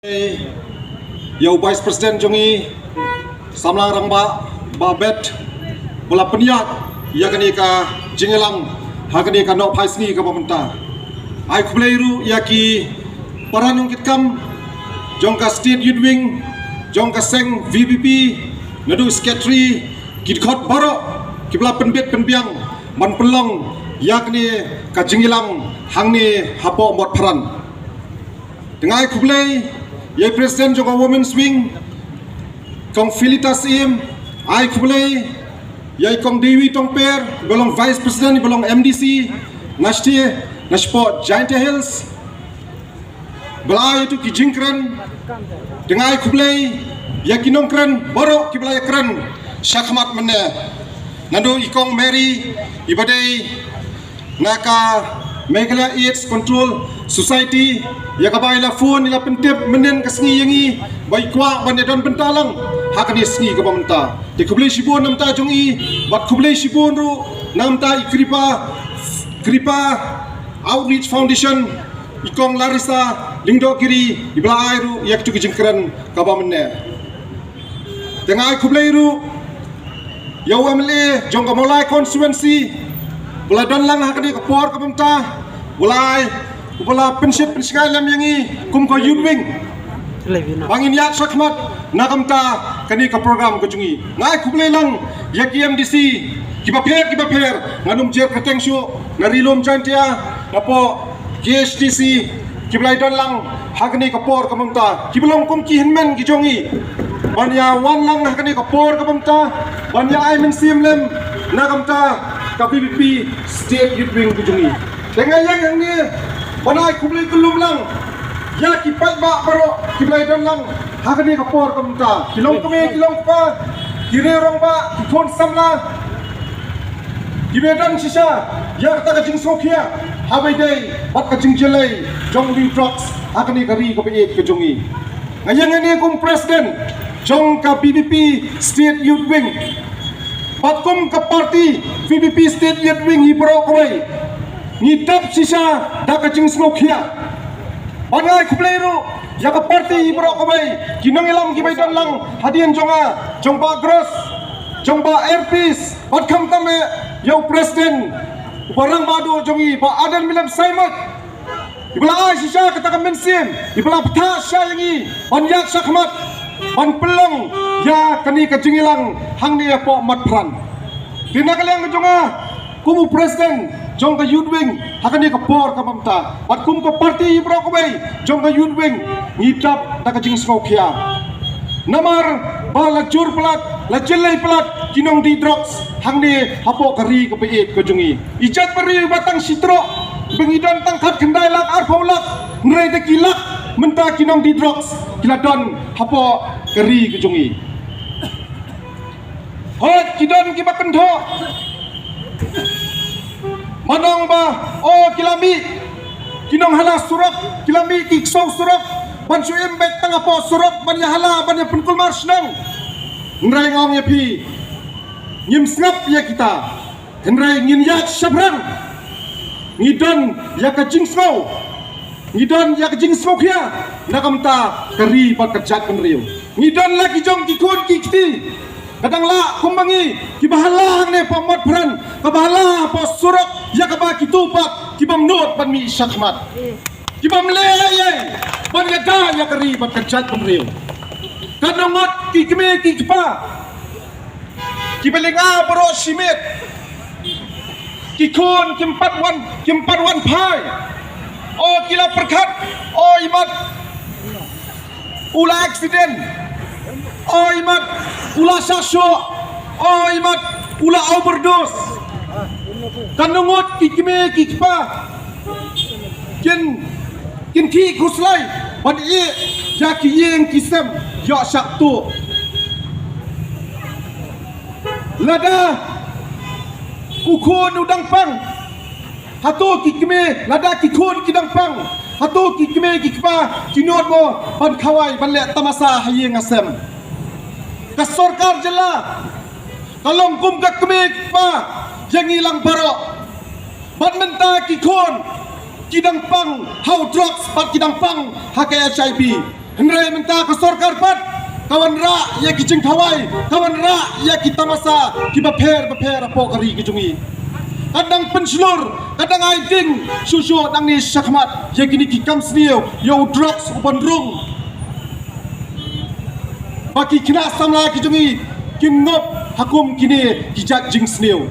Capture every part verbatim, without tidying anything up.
Ïa u Vice President jong ngi, Samla Rangbah Bah Bet, ba la pynïaid ïa kane ka jingïalang ha kane ka nohphai sngi kaba mynta. Ai khublei ruh ïa ki para nongkitkam jong ka State Youth Wing jong ka seng VPP, naduh Secretary, ki dkhot baroh kiba la pynbit pynbiang ban pynlong ïa kane ka jingïalang hangne hapoh Motphran. Te nga ai khublei ïa i President jong ka Women's Wing, Kong Felita Syiem, ai khublei ïa i Kong Dewi Tongper, ba long Vice President, ba long MDC na state, na spot Jaintia Hills, ba la ai ïa tu ki jingkren. Te nga ai khublei ïa ki nongkren baroh kiba la ïakren shakhmat mynne, naduh i Kong Mary, iba dei na ka Meghalaya AIDS Control Society, ïa kaba i la phone, i la pyntip mynhynnin ka sngi ïa ngi ba i kwah ban ïadon bynta lang ha kane sngi kaba mynta. Te khublei shibun na bynta jong i, bad khublei shibun ruh na bynta i Kripa, Kripa Outreach Foundation, i Kong Larissa Lyngdohgiri, iba la ai ruh ïa kitu ki jingkren kaba mynne. Te nga ai khublei ruh ïa u MLA jong ka Mawlai constituency, ba la don lang ha kane ka por kaba mynta, ba la ai, ba la pynshit pynshngaiñ lem ïa ngi kum ka Youth Wing ba ngin ïaid shakhmat na ka bynta kane ka program ka jong ngi. Nga ai khublei lang ïa ki MDC kiba pher kiba pher, ngan ym jer kyrteng shuh, na Ri Lum Jaintia, napoh KHADC, kiba la ïadon lang ha kane ka por kaba mynta, kiba long kum ki hynmen ki jong ngi ban ïa wan lang ha kane ka por kaba mynta ban ïa ai mynsiem lem na ka bynta ka VPP State Youth Wing ka jong ngi. Te nga ïeng hangne ban ai khublei kyllum lang ïa ki paidbah baroh kiba la ïadon lang ha kane ka por kaba mynta, ki longkmie ki longkpa, ki rangbah, ki khun samla, kiba ïadon shisha ïa kata ka jingsngewkhia ha ba ïadei bad ka jingjyllei jong u drugs ha kane ka ri kaba ïeit ka jong ngi. Nga ïeng hangne kum President jong ka VPP State Youth Wing bad kum ka party VPP State Youth Wing, hi baroh kawei ngi dap shisha da ka jingsngewkhia. Bad nga ai khublei ruh ïa ka party hi baroh kawei, ki nongïalam kiba ïadon lang hadien jong nga, jong Bah Gross, jong Bah Airpeace, bad khamtam eh ïa u President, uba rangbah duh jong ngi, Bah Ardent Miller Basaiawmoit, iba la ai shisha kata ka mynsiem, iba la bthah shisha ïa ngi ban ïaid shakhmat ban pynlong ïa kane ka jingïalang hangne hapoh Motphran. Te na ka liang ka jong nga kum u President jong ka Youth Wing ha kane ka por kaba mynta bad kum ka party baroh kawei jong ka Youth Wing, ngi dap da ka jingsngewkhia. Namar ba la jur palat, la jyllei palat ki nongdih drugs hangne hapoh ka ri kaba ïeit ka jong ngi. I jaitbynriew ba tang shi troh, ba ngi don tang khatkhyndai lak, arphew lak, hynrei da ki lak mynta ki nongdih drugs ki la don hapoh ka ri ka jong ngi. Hooid, ki don kiba kynthoh ban ong ba, o, ki la mih ki nonghala surok, ki la mih ki ksew surok ban shu im beit tang hapoh surok ban ïahala, ban ïapynkulmar shnong. Hynrei nga ong ïa phi, ngim sngap ïa kita. Hynrei ngin ïaid shaphrang, ngi don ïa ka jingsngew, ngi don ïa ka jingsngewkhia na ka bynta ka ri bad ka jaitbynriew. Ngi don la ki jong ki khun ki kti, ka dang lah kumba ngi, kiba hala hangne hapoh Motphran, kaba hala hapoh surok, ïa kaba kito pat ki bym nud ban mih shakhmat, ki bym leh ei ei ban ïada ïa ka ri bad ka jaitbynriew. Katno ngut ki kmie ki kpa kiba lynga baroh shi miet, ki khun kim pat wan, kim pat wan phai. O, ki la pyrkhat, o, imat u la accident, o, imat u la shah shoh, o, imat u la overdose. Katno ngut ki kmie ki kpa kin, kin khih khuslai ban ïeh ïa ki ïing ki sem, ïoh shah tuh. Lada u khun u dang pang, hato ki kmie, lada ki khun ki dang pang, hato ki kmie ki kpa ki nud mo ban khawai, ban leh tamasa ha ïing ha sem? Ka sorkar jylla ka long kum ka kmie ka kpa ïa ngi lang baroh. Bad mynta ki khun ki dang pang ha u drugs bad ki dang pang ha ka HIV. Hynrei mynta ka sorkar pat ka wanrah ïa ki jingkhawai, ka wanrah ïa ki tamasa kiba pher bapher hapoh ka ri ka jong ngi. Ka dang pynshlur, ka dang ai ding shuh shuh nangne shakhmat ïa kine ki kam sniew, ïa u drugs u ban rung. Ba ki khynnah samla ki jong ngi kin ngop ha kum kine ki jait jingsniew.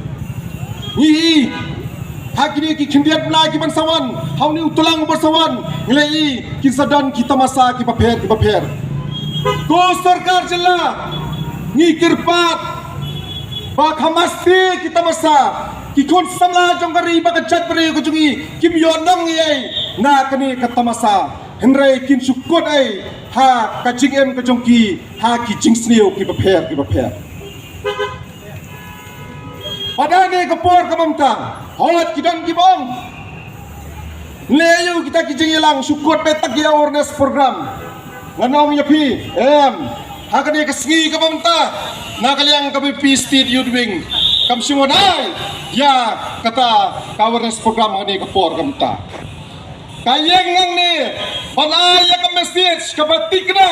Ngi i ha kine ki khyndiat bnai ki ban sa wan, ha une u tlang u ban sa wan, ngi la i kin sa don ki tamasa kiba pher kiba pher. Ko sorkar jylla, ngi kyrpad ba kham maste ki tamasa, ki khun samla jong ka ri bad ka jaitbynriew ka jong ngi kim ïoh nongïai na kane ka tamasa. Hynrei kin shu kut ei ha ka jingim ka jong ki ha ki jingsniew kiba pher kiba pher. Bad ha kane ka por kaba mynta, hooid ki don kiba ong, leh ïa kita ki jingïalang, shu kut beit tang ki awareness program. Ngan ong ïa phi, em, ha kane ka sngi kaba mynta, na ka liang ka VPP State Youth Wing kam shym wan ai ïa kata ka awareness program ha kane ka por kaba mynta. Ka ïeng nangne ban ai ïa ka message kaba thikna,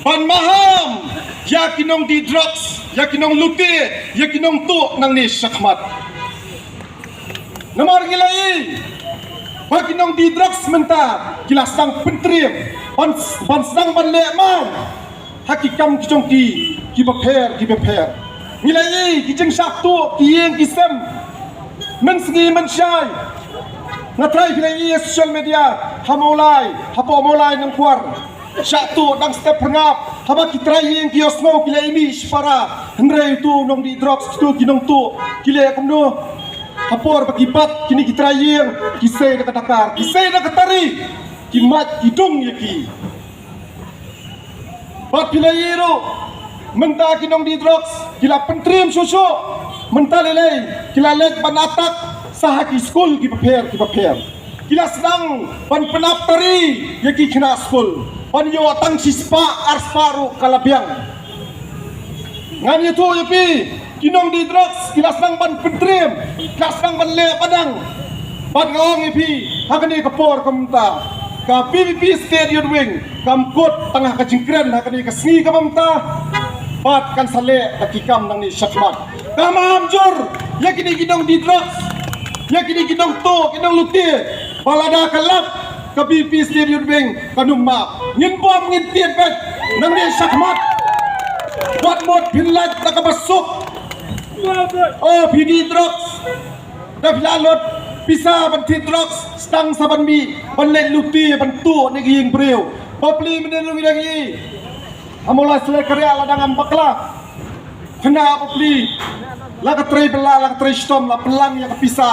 ban maham ïa ki nongdie drugs, ïa ki nonglute, ïa ki nongtuh nangne shakhmat. Namar ngi la i ba ki nongdie drugs mynta ki la sdang pyntriem ban, ban sdang ban leh maw ha ki kam ki jong ki kiba pher kiba pher. Ngi la i ki jingshah tuh ki ïing ki sem mynsngi mynshai. Nga trai phi la i ha social media, ha Mawlai, hapoh Mawlai Nongkwar, shah tuh dang step phyrngap, haba ki trai ïing ki ïohsngew ki la i mih shipara. Hynrei utu u nongdie drugs, utu ki nongtuh ki leh kumno? Ha por ba ki bat kine ki trai ïing, ki sei da ka dakar, ki sei da ka tari, ki mait ki dung ïa ki. Bad phi la i ruh mynta ki nongdie drugs ki la pyntriem shuh shuh. Mynta lei lei ki la leit ban attack sa ha ki skul kiba pher kiba pher. Ki la sdang ban pynap tari ïa ki khynnah skul, ban ïoh tang shispah arspah ruh ka la biang. Ngan ïathuh ïa phi, ki nongdie drugs ki la sdang ban pyntriem, ki la sdang ban leh badang. Bad nga ong ïa phi, ha kane ka por kaba mynta, ka VPP State Youth Wing kam kut tang ha ka jingkren ha kane ka sngi kaba mynta, bad kan sa leh da ki kam nangne shakhmat. Ka maham jur ïa kine ki nongdie drugs, ïa kine ki nongtuh, ki nonglute, ba lada ka lap ka VPP State Youth Wing kan ym map. Ngin bom, ngin tied beit nangne shakhmat. Wat mut phin lait da kaba suk. O phi die drugs, da phi la lut pisa ban thied drugs, sdang sa ban mih ban leit lute ban tuh na ki ïing briew. Bapli mynne ruh ngi dang i ha Mawlai Sleikhriat la dang am bakla. Khynnah bapli, la ka trei bylla, la ka trei shitom, la pynlang ïa ka pisa.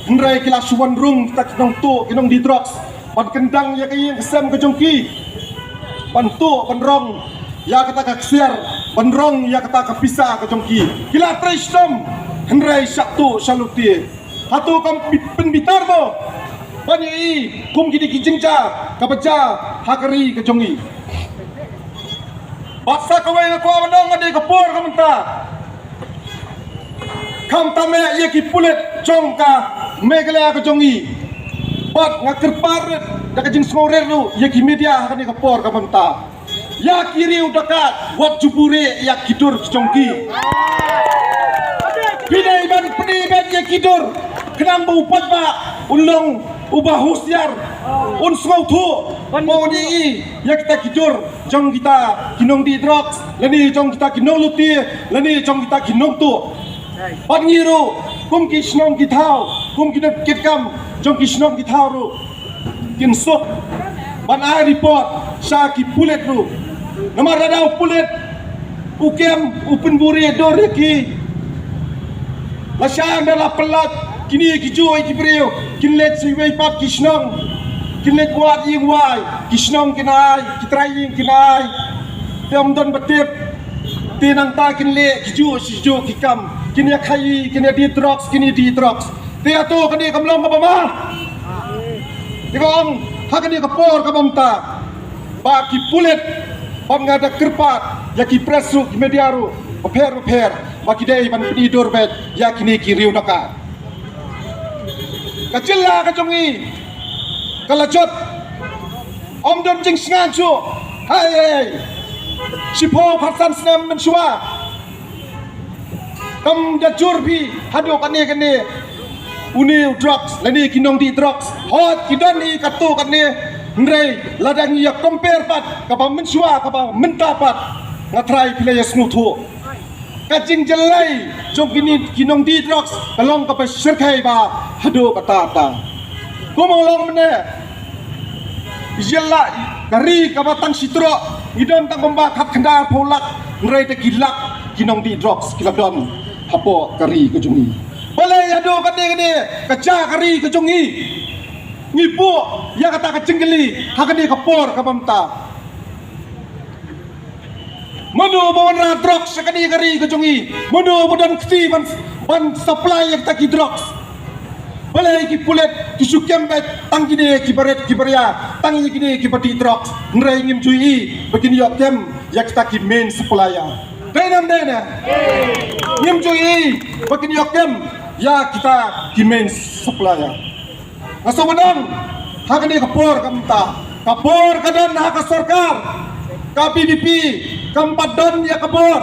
Hynrei ki la shu wan rung kita ki nongtuh, ki nongdie drugs, ban kyndang ïa ka ïing ka sem ka jong ki, ban tuh, ban rong ïa kata ka ksiar, ban rong ïa kata ka pisa ka jong ki. Ki la trei shitom, hynrei shah tuh shah lute. Hato kam pi-, pynbitar mo ban ïa i kum kine ki jingjia kaba jia ha ka ri ka jong i? Bad sa kawei nga kwah ban ong, ha kane ka por kaba mynta, khamtam eh ïa ki pulit jong ka Meghalaya ka jong i. Bad nga kyrpad rit da ka jingsngewrit ruh ïa ki media ha kane ka por kaba mynta, ïa ki riew dakaid, wat ju buhrieh ïa ki dur ki jong ki. Phi dei ban pyni beit ïa ki dur, khnang ba u paidbah un long uba husiar, un sngewthuh ba un ïohi ïa kita ki dur jong kita ki nongdie drugs, lane jong kita ki nonglute, lane jong kita ki nongtuh. Bad ngi ruh kum ki shnong ki thaw, kum ki nongkitkam jong ki shnong ki thaw ruh kin suk ban ai report sha ki pulit ruh. Namar lada u pulit u kem u pynbuhrieh dur ïa ki, lashai da la pynlait kine kijuh ki briew kin leit sha iwei pat ki shnong, kin leit wad ïing wai, ki shnong kin ai, ki trai ïing kin ai. Te ym don ba tip, te nangta kin leh kijuh shi juh ki kam, kin ïa khaii, kin ïa die drugs, kin ïa die drugs. Te hato kane kam long kaba ma? Te ka ong ha kane ka por kaba mynta ba ki pulit, bad nga da kyrpad ïa ki press ruh, ki media ruh bapher bapher, ba ki dei ban pyni dur beit ïa kine ki riew dakaid. Ka jylla ka jong ngi ka la jot Ym don jingsngewsih. Hai, hai. Shiphew phew san snem mynshuwa. Kam da jur phi haduh kane kane. Une u drugs, lane ki nongdih drugs. Hooid ki don hi katto katne. Hynrei lada ngi ïa compare pat kaba mynshuwa kaba mynta pat, nga tharai phi la ïa sngewthuh. Ka jingjyllei jong kine ki nongdih drugs ka long kaba shyrkhei bha haduh katta katta. Kumba long mynne, ïa la ka ri kaba tang shi troh, ngi don tang kumba khatkhyndai phew lak, hynrei te ki lak ki nongdih drugs ki la don hapoh ka ri ka jong ngi. Balei haduh kane kane ka jaka ri ka jong ngi, ngi buh ïa kata ka jingkylli ha kane ka por kaba mynta. Mano ba wanrah drugs sha kane ka ri ka jong ngi? Mano ba don kti ban, ban supply ïa kita ki drugs? Balei ki pulit ki shu kem beit tang kine kiba rit kiba ria, tang ïa kine kiba dih drugs? Hynrei ngim ju ïohi ba kin ïoh kem ïa kita ki main supplier. Dei ne ym dei ne? Ngim ju ïohi ba kin ïoh kem ïa kita ki main supplier. Nga sngewdang ha kane ka por ka mynta, ka bor ka don ha ka sorkar, ka VPP kam pat don ïa ka bor.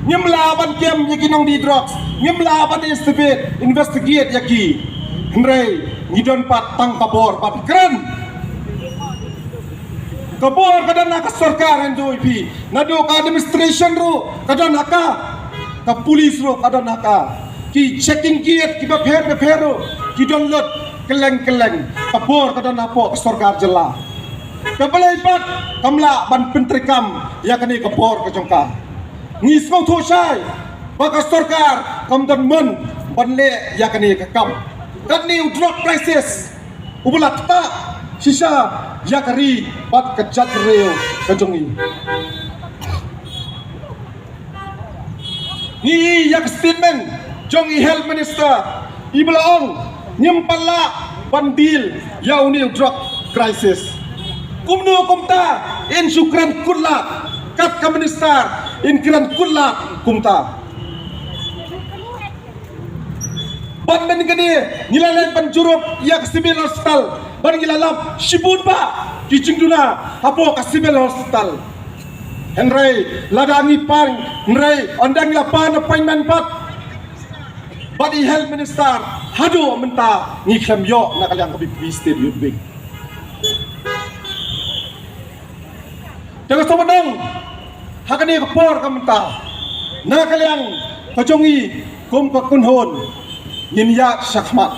Ngim lah ban kem ïa ki nongdih drugs, ngim lah ban investigate, investigate ïa ki. Hynrei ngi don pat tang ka bor ban kren. Ka bor ka don ha ka sorkar, ngan ïathuh ïa phi. Naduh ka administration ruh ka don ha ka, ka police ruh ka don ha ka. Ki checking gate kiba pher bapher ruh ki don lut kylleng kylleng. Ka bor ka don hapoh ka sorkar jylla. Te balei pat kam lah ban pyntreikam ïa kane ka bor ka jong ka? Ngi sngewthuh shai ba ka sorkar kam don mon ban leh ïa kane ka kam. Kane u drug crisis uba la ktah shisha ïa ka ri bad ka jaitbynriew ka jong ngi. Ngi ïohi ïa ka statement jong i Health Minister, iba la ong ngim pat lah ban deal ïa une u drug crisis. Kumno kumta in shu kren kut lad, kat ka minister in kren kut lad kumta? Bad mynne kane ngi la leit ban jurip ïa ka civil hospital bad ngi la lap shibun bah ki jingduna hapoh ka civil hospital. Hynrei lada ngi pan, hynrei ynda ngi la pan appointment pat bad i Health Minister, haduh mynta ngi khlem ïoh na ka liang ka VPP State Youth Wing. Te ka sngewdang ha kane ka por ka mynta, na ka liang ka jong ngi kum ka kynhun, ngin ïaid shakhmat.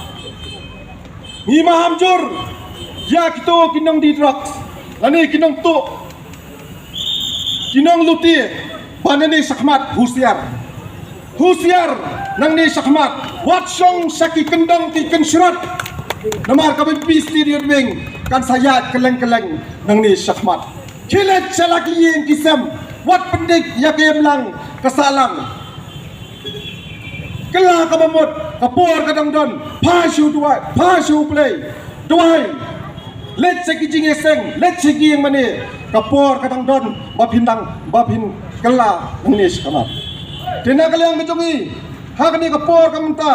Ngi maham jur ïa kito ki nongdih drugs lane ki nongtuh, ki nongluti, ba nangne shakhmat husiar. Husiar nangne shakhmat, wat shong sha ki kyndong ki kynshrot. Namar ka VPP State Youth Wing kan sa ïaid kylleng kylleng nangne shakhmat. Khie leit sha la ki ïing ki sem, wat pyndik ïa ka imlang ka sahlang. Kylla kaba mut, ka por ka dang don, pha sha u duwai, pha sha U Blei. Duwai. Leit sha ki jingïaseng, leit sha ki ïing mane, ka por ka dang don ba phin dang, ba phin kylla nangne shakhmat. Te na ka liang ka jong ngi ha kane ka por ka mynta,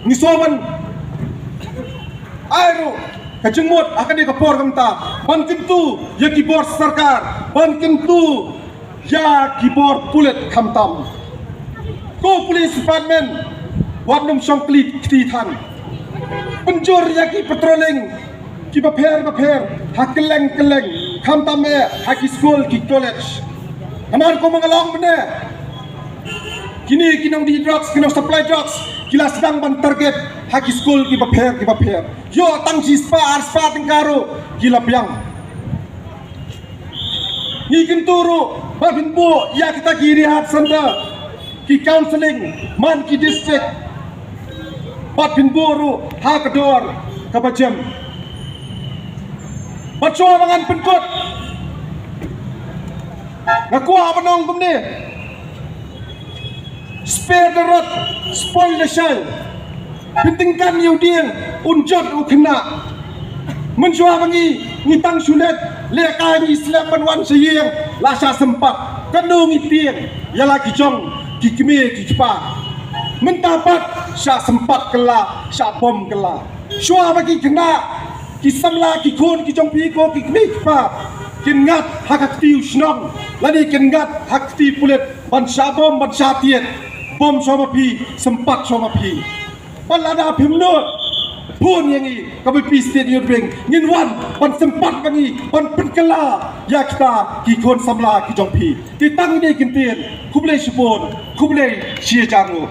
ngi sngewman ai ruh ka jingmut ha kane ka por ka mynta ban kyntu ïa ki bor sorkar, ban kyntu ïa ki bor pulit khamtam. Ko police department, wat nym shong kli kti than. Pynjur ïa ki patrolling kiba pher bapher ha kylleng kylleng, khamtam eh ha ki skul ki college. Namar kumba nga la ong mynne, kine ki nongdih drugs, ki nong supply drugs, ki la sdang ban target ha ki skul kiba pher kiba pher. Ïoh tang shispah arspah tyngka ruh ki la biang. Ngi kyntu ruh ba phin buh ïa kita ki rehab center, ki counselling man ki district, bad phin buh ruh ha ka dor kaba jem. Bad shuwa ba ngan pynkut, nga kwah ban ong kumne: Spare the rod, spoil the child. Pyntyngkan ïa u dieng, un jot u khynnah. Mynshuwa ba ngi, ngi tang shu leit lehkai, ngi slem ban wan sha ïing, la shah sympat. Katno ngi tieng ïa la ki jong ki kmie ki kpa. Mynta pat shah sympat kylla, shah bom kylla. Shuwa ba ki khynnah Ki samla ki khun ki jong phi ko ki kmie ki kpa kin ngat ha ka kti u shnong lane kin ngat ha ka kti pulit ban shah bom ban shah tied, bom shuwa ma phi, sympat shuwa ma phi. Bad lada phim nud phone ïa ngi ka Buipi State Youth Wing, ngin wan ban sympat bad ngi ban pynkylla ïa kita ki khun samla ki jong phi. Te tang ine i kyntien, khublei shibun, khublei shihajar nguh.